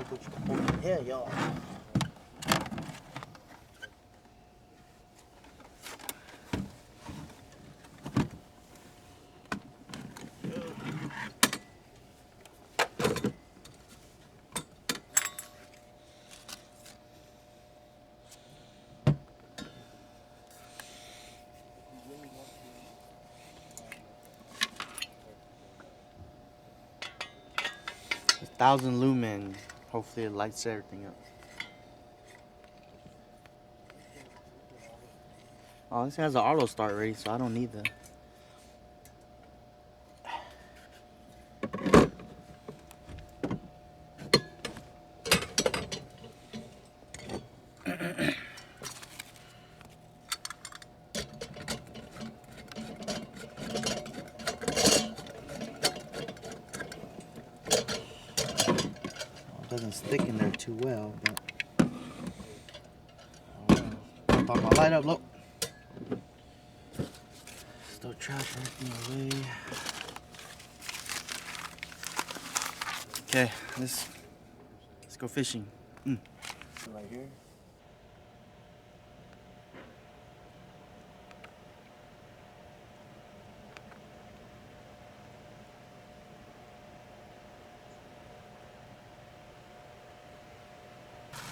Kuv tsis pom thiab yog. A thousand lumen. Hopefully it lights everything up. Oh, this has an auto start already, so I don't need the. It doesn't stick in there too well, but oh, well. Pop my light up, look. Still trash everything away. Okay, let's let's go fishing. Mm. Right here.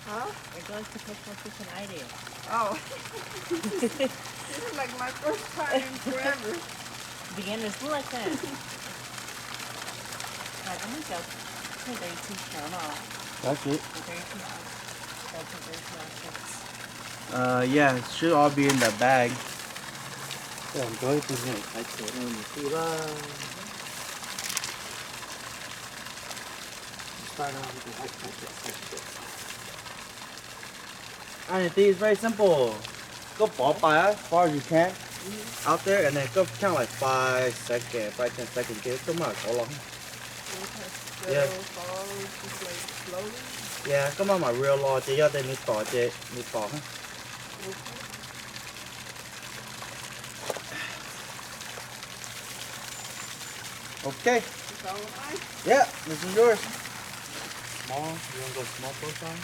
Huh? You're going to catch more fish than I do. Oh. This is like my first time in forever. Beginners rule, I said. Like, I'm gonna go to the two channel. That's it. The very two channel. Go to the very two channel. Uh, yeah, it should all be in the bag. Tab tom nrog ib tug nyuam qhaiv txiav no mus twj lawm. Start off with the white pepper first. Anything is very simple. Koj pov pais as far as you can out there, and then koj count like five seconds, five, ten seconds, ces koj mam kov los. Yeah. Yeah, koj maj mam reel los ces yog tias nws tom ces nws tom. Okay. Yeah, this is yours. Small, you want to go small first time?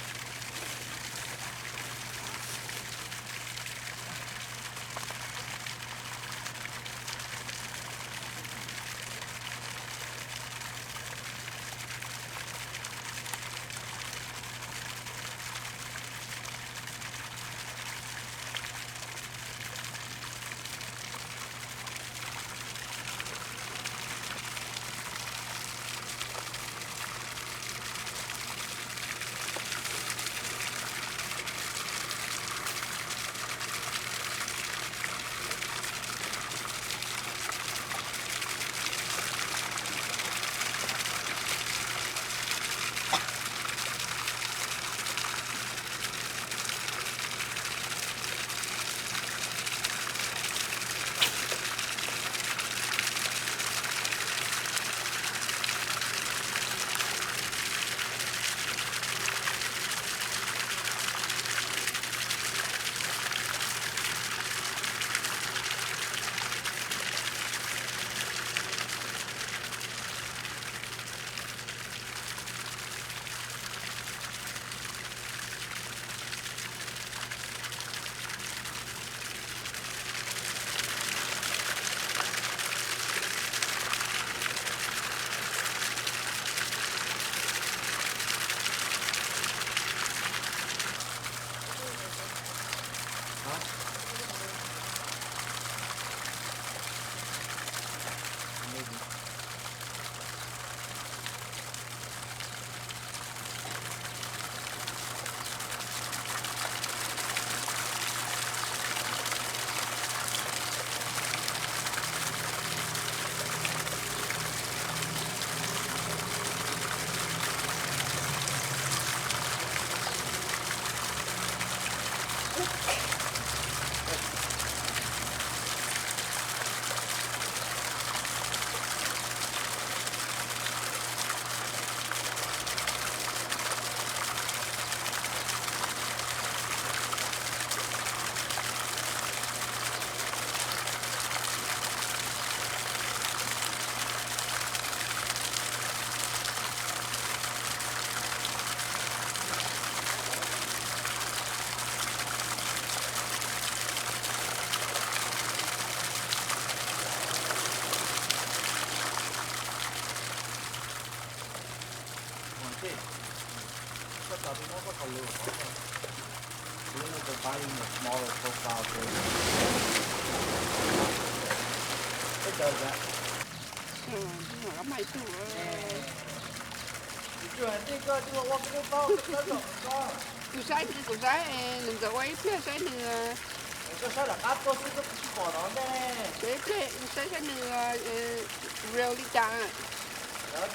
Koj tau tus muab koj qhov lus, tus tab ib nyuag smaller profile to, it does that. Tus no los mas ib tug. Kuv saib, kuv saib, nws ntxuav ua ib pliag saib nws, saib ib pliag saib saib nws real li cas. I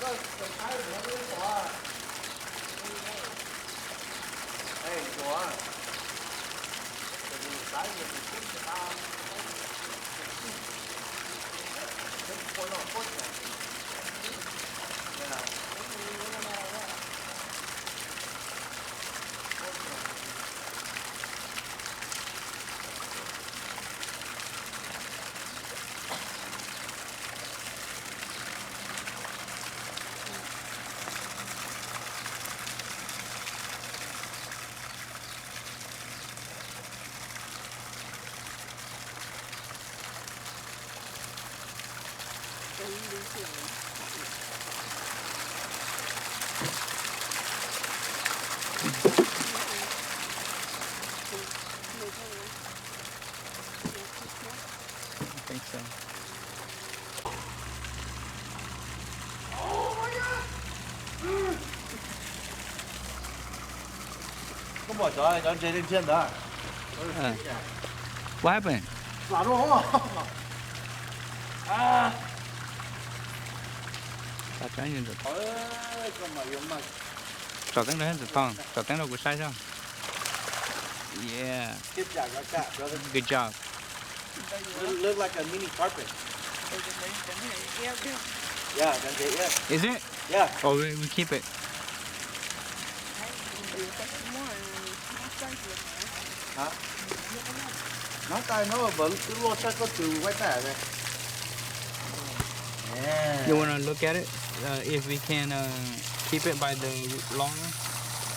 think so. Koj pom cov, cov ntses li nthiab ntawd. What happened? Lam rau. Tsom teeb rau Ntxawm Thoj, tsom teeb rau kuv saib xwb. Yeah. Good job. Look like a mini carpet. Yeah, cov ntses, yeah. Is it? Yeah. Oh, we, we keep it. Hả? Not that I know, but twb luaj tshaj koj tus white bass. Yeah. You wanna look at it? Uh, if we can, uh, keep it by the lawn?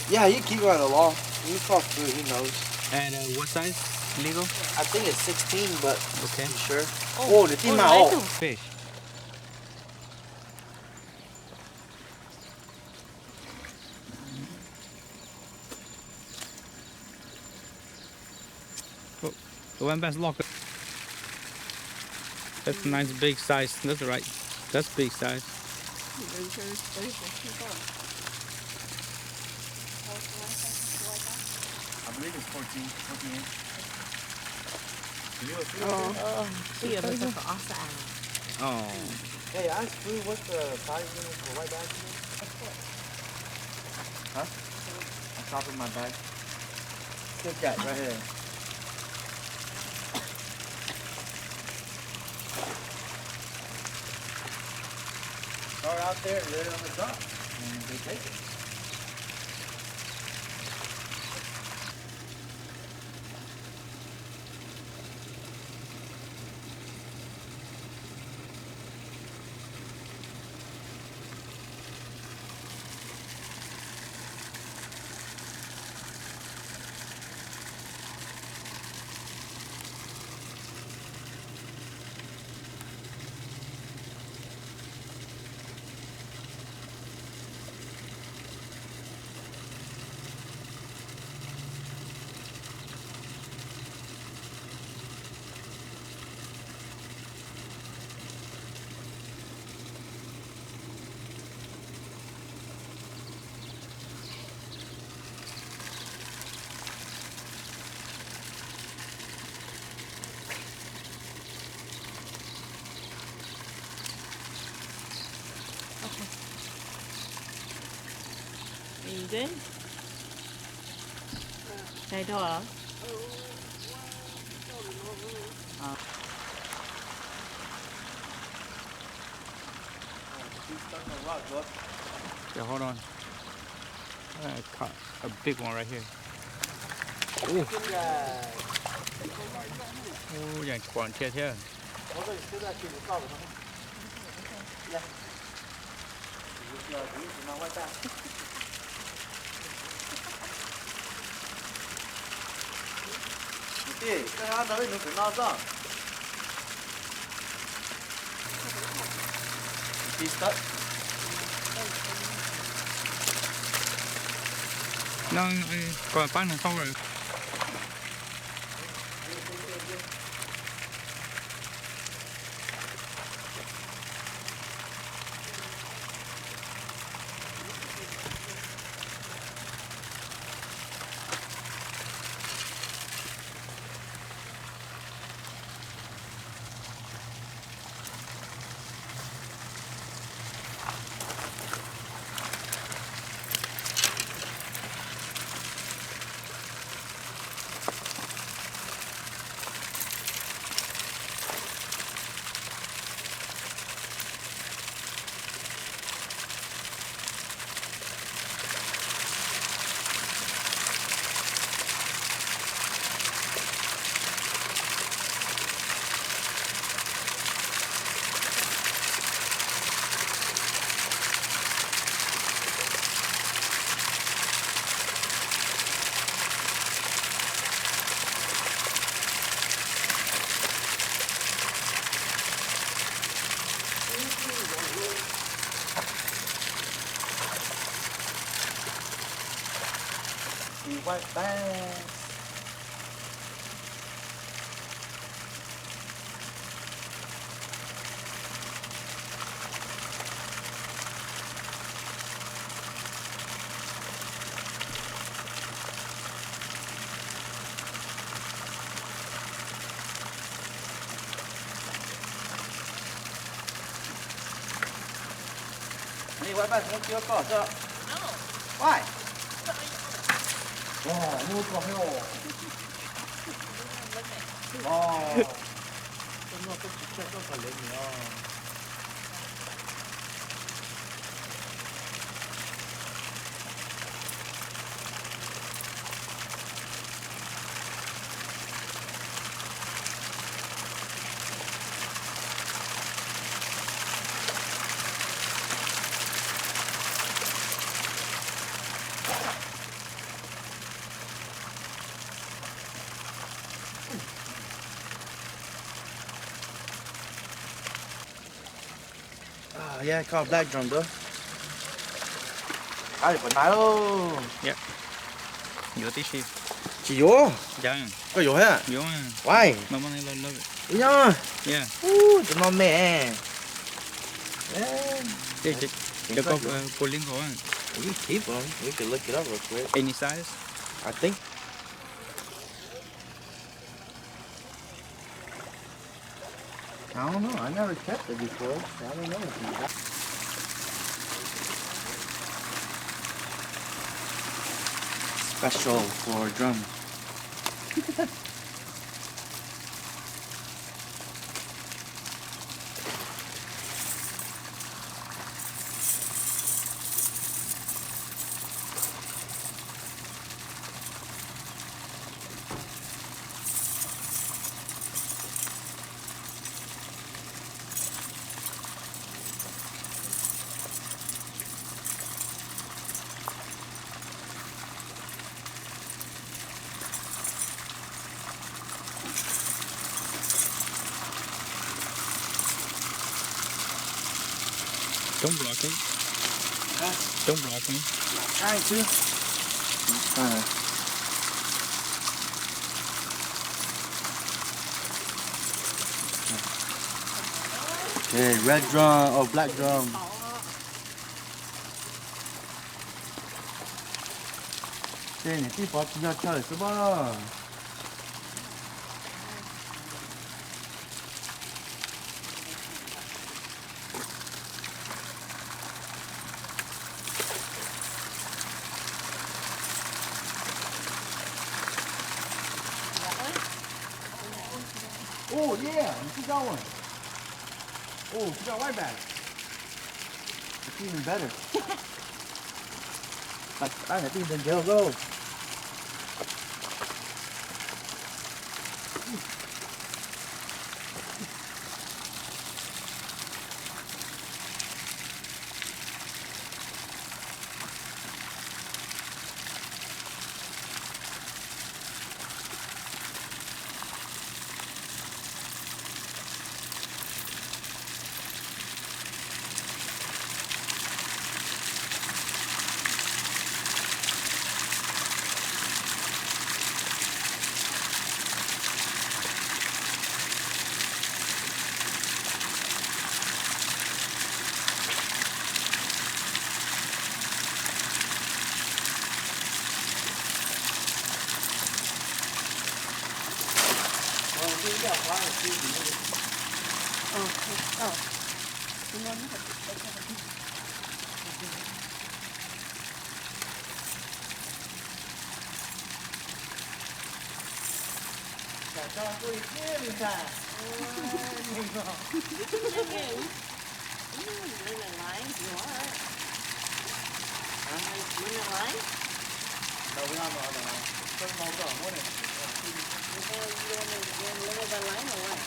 Yeah, you keep it by the lawn. You talk to, he knows. At, uh, what size? Legal? I think it's sixteen, but okay. You sure? Oh, the team out. Fish. Oh, the one bass lock. That's a nice big size. That's all right. That's big size. I believe it's fourteen, fourteen inch. Can you see it? Oh, see, it looks like an awesome. Oh. Hey, ask Blue what's the size limit for white bass again? Huh? On top of my bag. Look at right here. Throw it out there and let it on the drop. And they take it. Ntxim. Cais dhau lawm. Yeah, hold on. I caught a big one right here. Ub, yeej khuam thiab thiab. Kwv tij, koj nrog wb nug kuv no txog. Kwv tij, tub. No, koj pab nws thauj lawm. White bass. Ej, White Bass muab cuab koj tso. Why? Oj, muab koj thiab os. Oj, koj noj koj tsis tshaj koj kom lawv niam os. Ah, yeah, caught a black drum, bro. Qab li puas nais lauj. Yuav tib si. Tsis yuav. Koj yuav thiab? Why? Ub, cov no me. Cov ko puas li nkaus? You keep 'em. We could look it up real quick. Any size? I think I don't know. I never kept it before, so I don't know if you got special for drum. Don't block it. Don't block me. Trying to. I'm trying to. Okay, red drum, oh, black drum. Ces niam tij pov tsis yog chaw xwb pob. Oh yeah, you see that one? Oh, she got white bass. It's even better. Like, I think the girl go. Tsam tso kuj li thiab li ntag. Ua, neeg os. Ua, live the line, you are. Huh? Doing the line? No, we don't know the line. First of all, we don't want it. Live the line or what?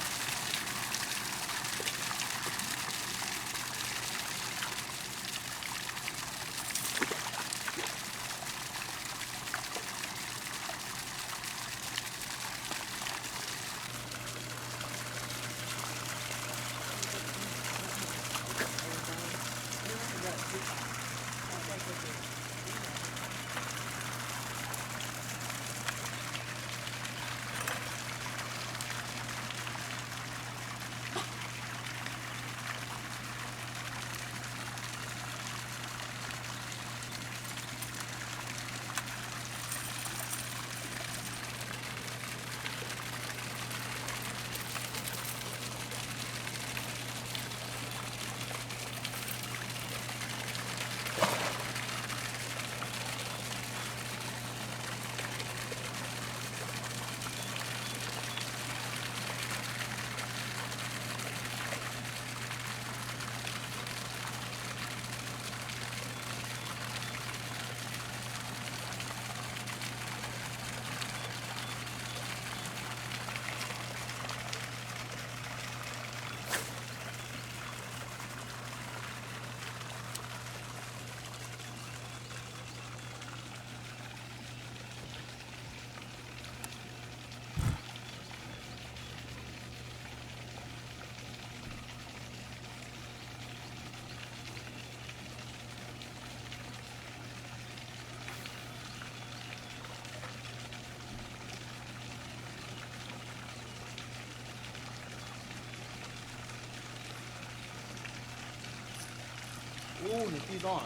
Ua, nws tij tod.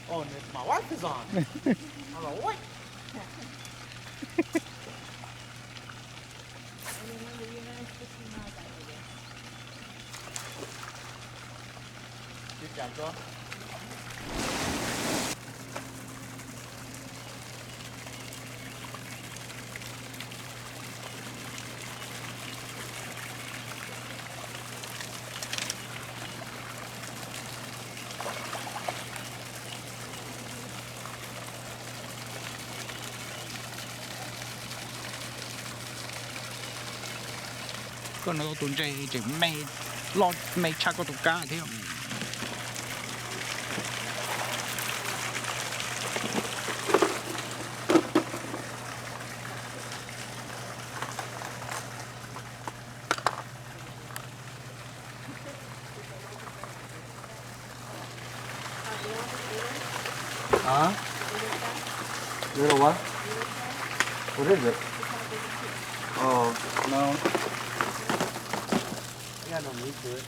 Oh, nws, my wife is on. I was like, what? Tsis cas tso. Koj no tus ntses tseem me, loj me tshaj koj tus kab thiab. Huh? Little what? What is it? Oh, no. You got no meat to it.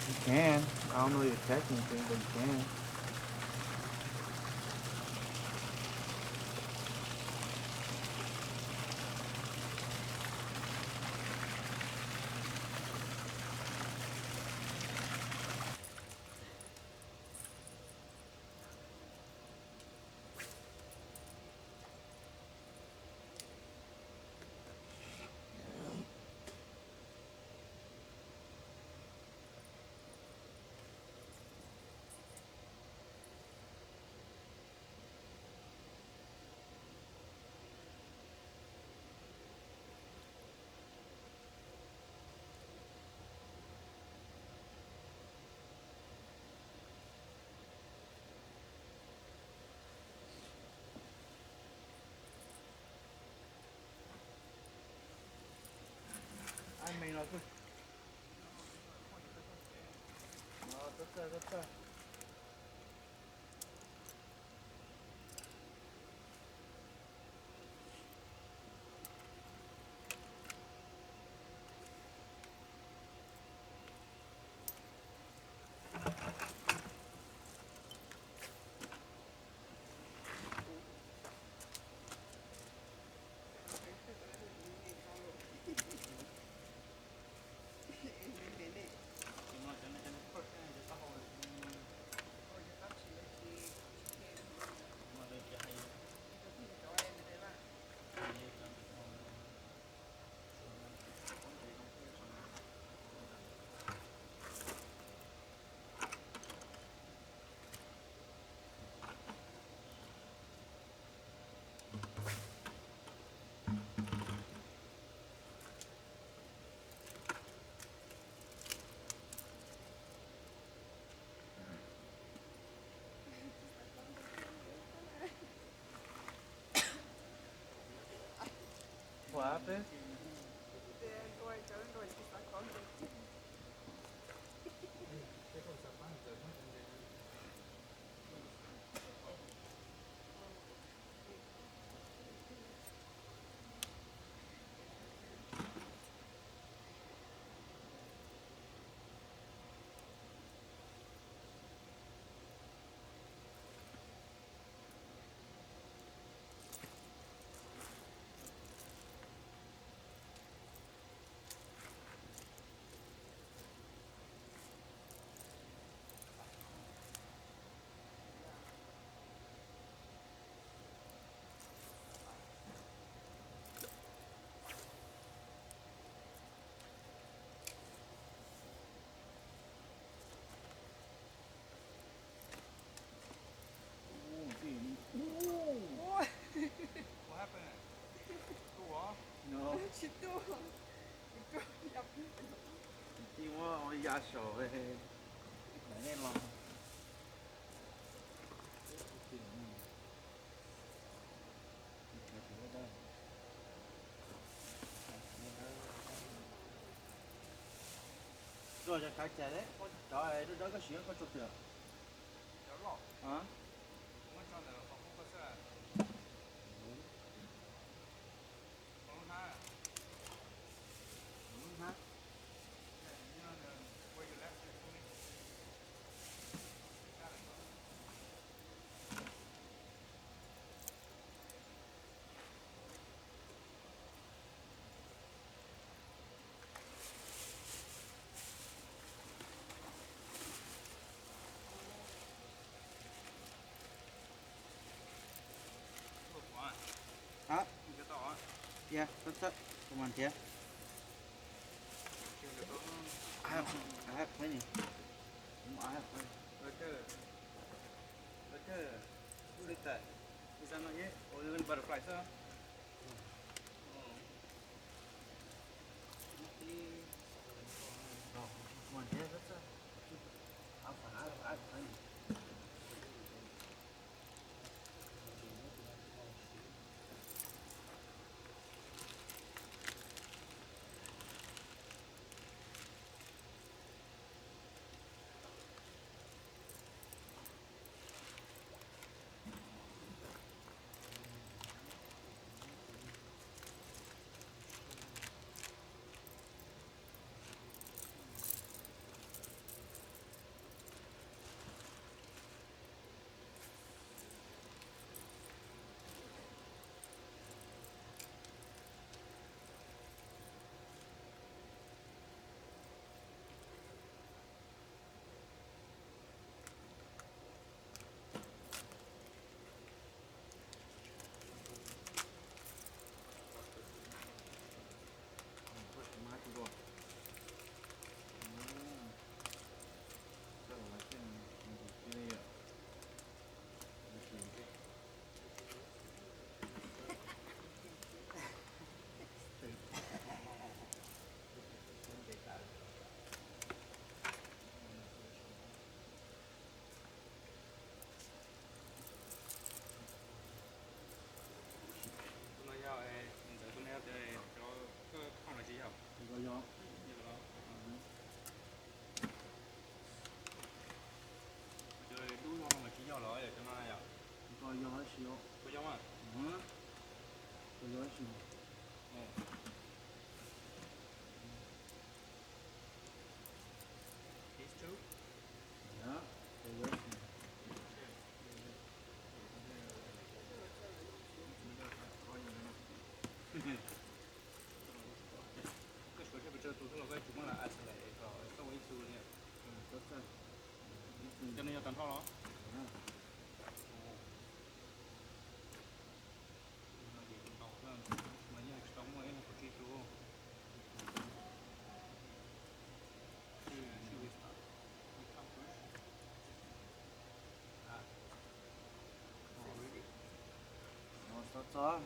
You can. I don't know you catch anything, but you can. Hab peb. Ua, ua. What happened? Tuaj os? No. Tsis tuaj. Tij muab ua ya saum, nej los. Rau cov khav cai, koj cov dawb dawb koj siv koj tso twg? Hab, ya, txawj txawj, kuv mam nrhiav. I have plenty. I have plenty. Ub, li tas, li tas no yog butterfly xwb. Tus no yog, ntawd tus no yog cov koj phauj los tsis yog? Tus ko yog. Cov dub no mas tsis yog los yog cov no yog? Tus ko yog tab sis. Ko yog mas. Ko yog tab sis. These two? Yeah, ko yog tab sis. Koj suav seb pes tsawg tus xwb los koj yuav tsum muab lam add lawm kom tau ua ib tug li. Cov no yog tag nrho los? Tus no ces ntau xwb, mas yeej tsis tau muaj ib kaum tsib tug. Txog txog, txog txog.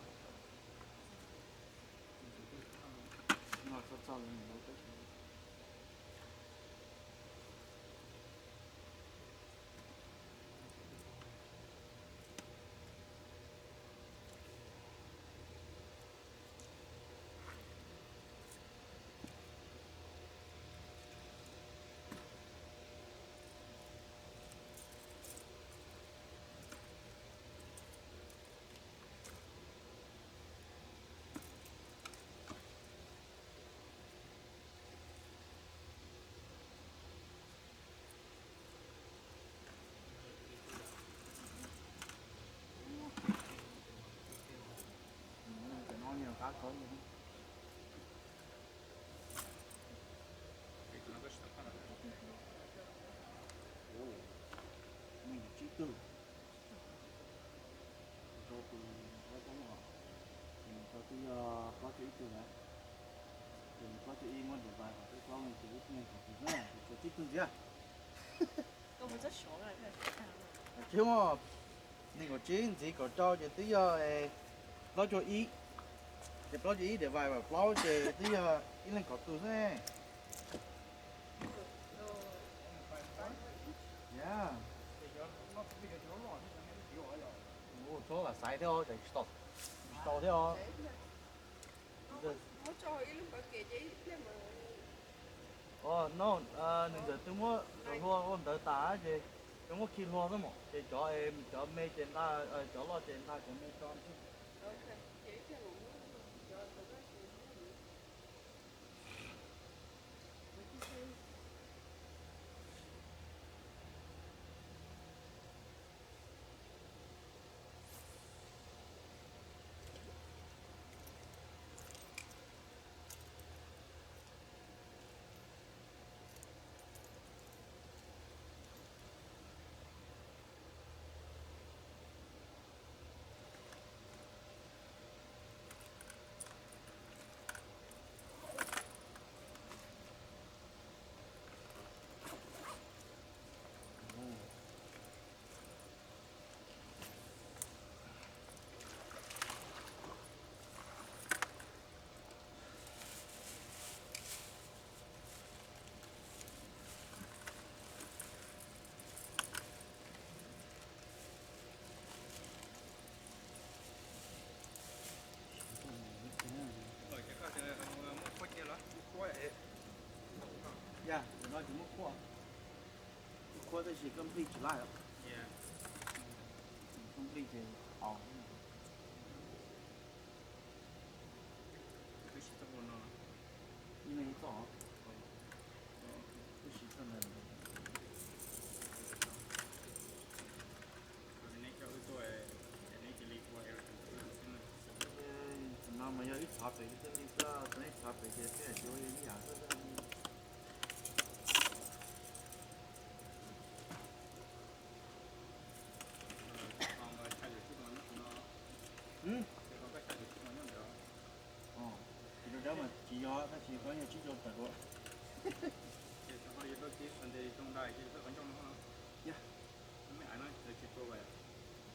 Ib tug lawm, ces plaub caug ib muab divide by plaub ces ib tug nees nkaum tus xwb, tshuav tsib tug ntxiv. Tsis muaj, nees nkaum tsib ntxiv kaum rau ces twb yog plaub caug ib, ces plaub caug ib divide by plaub ces twb yog ib leeg kaum tus xwb. Yeah. Ua txhob lam xaiv thiab os, tsis tau, tsis tau thiab os. Os no, nws ntawm twb muab hlua ua ntawd tas ces twb muab khi hlua xwb mas, ces cov, cov me ces nqa, cov loj ces nqa cov me tso xwb. Yog, no tsis muab khuaj, khuaj tab sis koj nplij tsis laij os. Koj nplij ces haus. Ib leeg ib txoj, twb siv txoj ntawd. No mas yog ib tshav pem thiaj li xwb, ib tshav pem ces twb hais tias ua ib yam xwb. Ces rau dawb mas tsis yog, tab sis koj yog tsib caug tawm dua.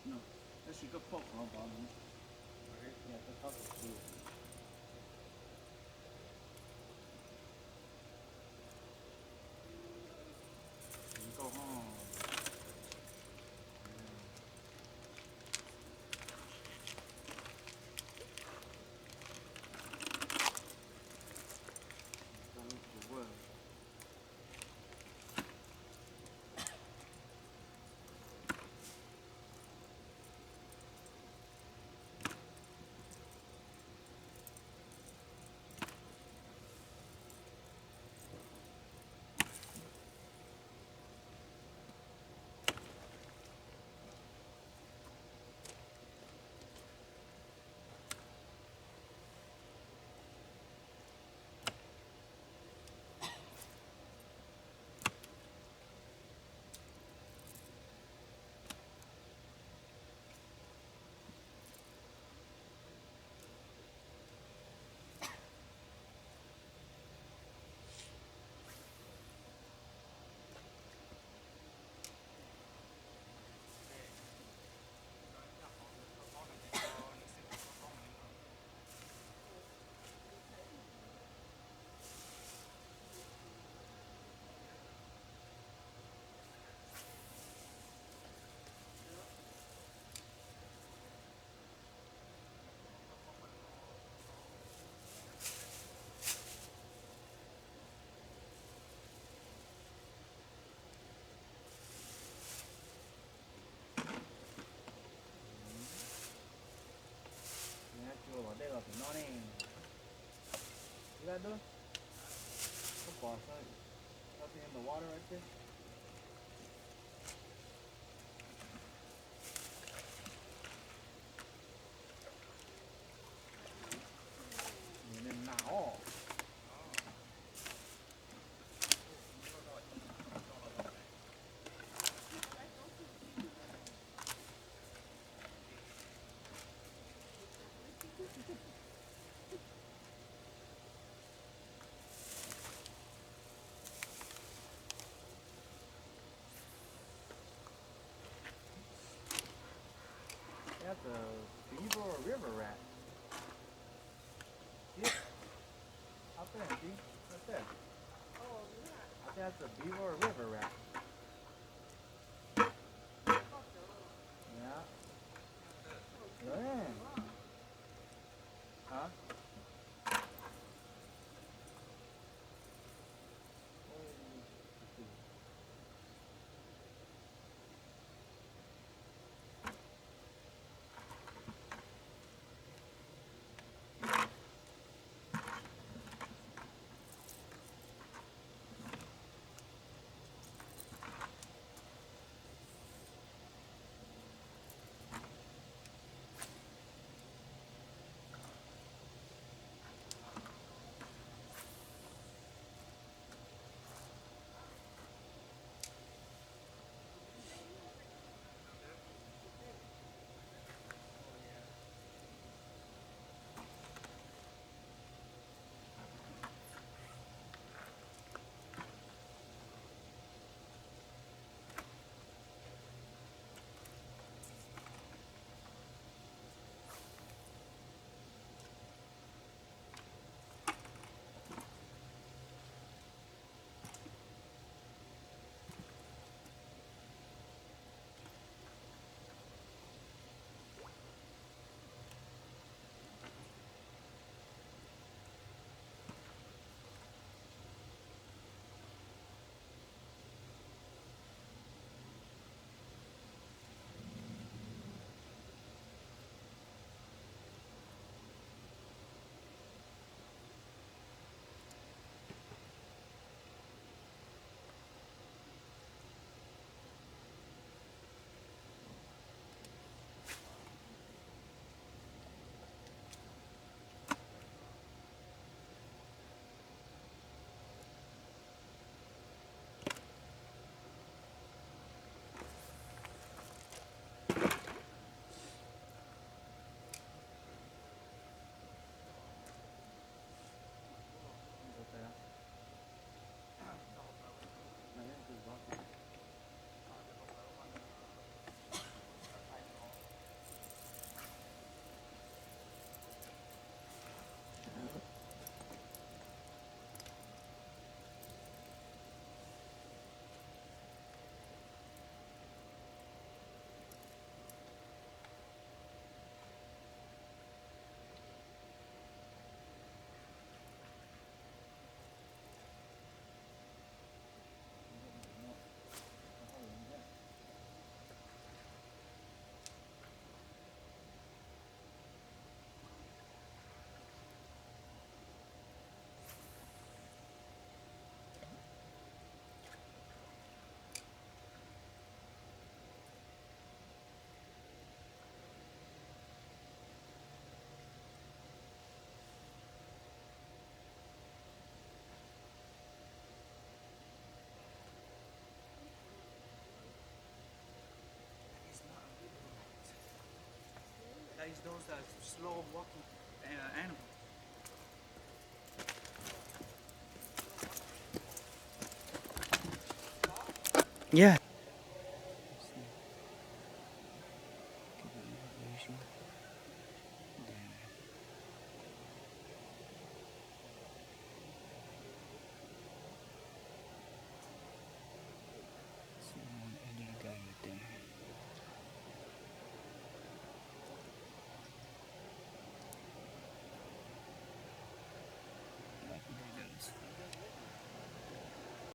Yog, tab sis koj poj qhov tod, yog koj txhob tus. Nkauj ho. Cua los dej los tim no ne. Ib lab dub. Koj pom, nothing in the water right there. Nws nas os. That's a beaver or river rat. See it? Out there, see? Right there. I think that's a beaver or river rat. Yeah. Yeah. Huh? That is those uh, slow walking uh, animals. Yeah,